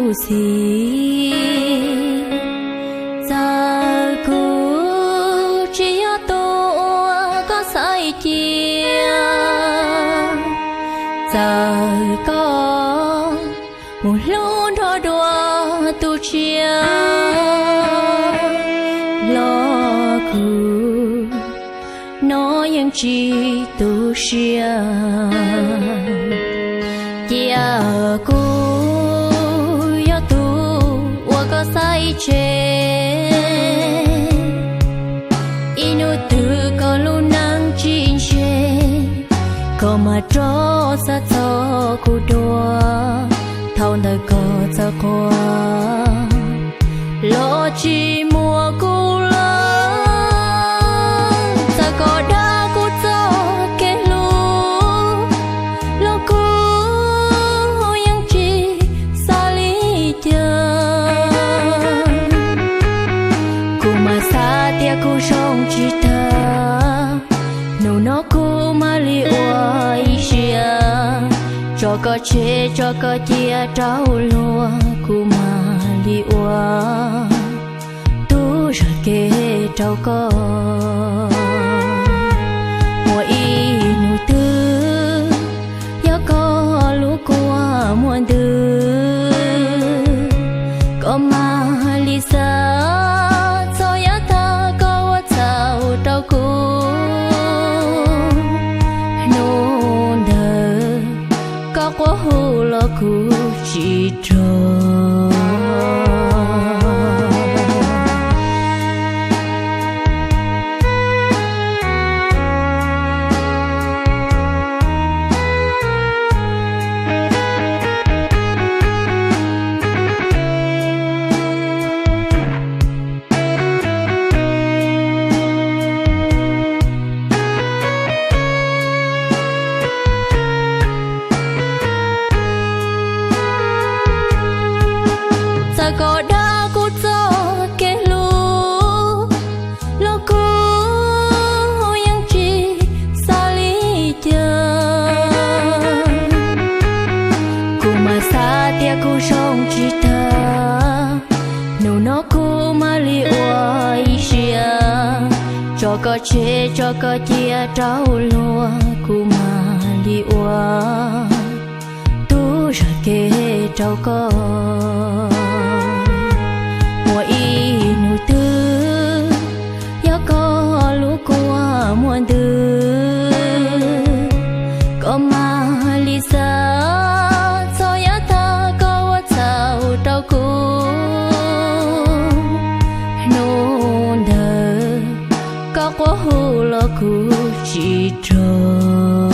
Kuv txiv, txawm kuv tsis yog tus uas koj xaiv cia, txawm koj mus hlub nrog dua tus tshiab, los kuv no yeej tsis tu siab. Cia kuv yog tus uas koj xaiv tseg, ib hnub twg koj lub neej tsis ntseg, koj mam rov xav txog kuv dua. Thaum ntawd koj txawj quaj los tsis muaj kuv lawm. Txawm koj dag kuv txoj kev hlub los kuv yeej tsis xav li cas. Kuv mas xav tias kuv zoo tsis tag, hnub no kuv mam li ua ib siab, tso koj tseg tso koj cia rau luag, kuv mam li ua tub zam kev rau koj. Muaj ib hnub twg yog koj lub kua muaj ntws, koj mam li xav txog yav tag koj ua txhaum rau kuv. Hnub ntawd koj quaj hu los kuv tsis raug. Txawm koj dag kuv txoj kev hlub los kuv yeej tsis xav li cas. Kuv mas xav tias kuv zoo tsis tag, hnub no kuv mam li ua ib siab, tso koj tseg tso koj cia rau luag, kuv mam li ua tub zam kev rau koj. Muaj ib hnub twg yog koj lub kua muaj ntws, koj mam li xav txog yav tag koj ua txhaum rau kuv. Hnub ntawd koj quaj hu los kuv tsis raug.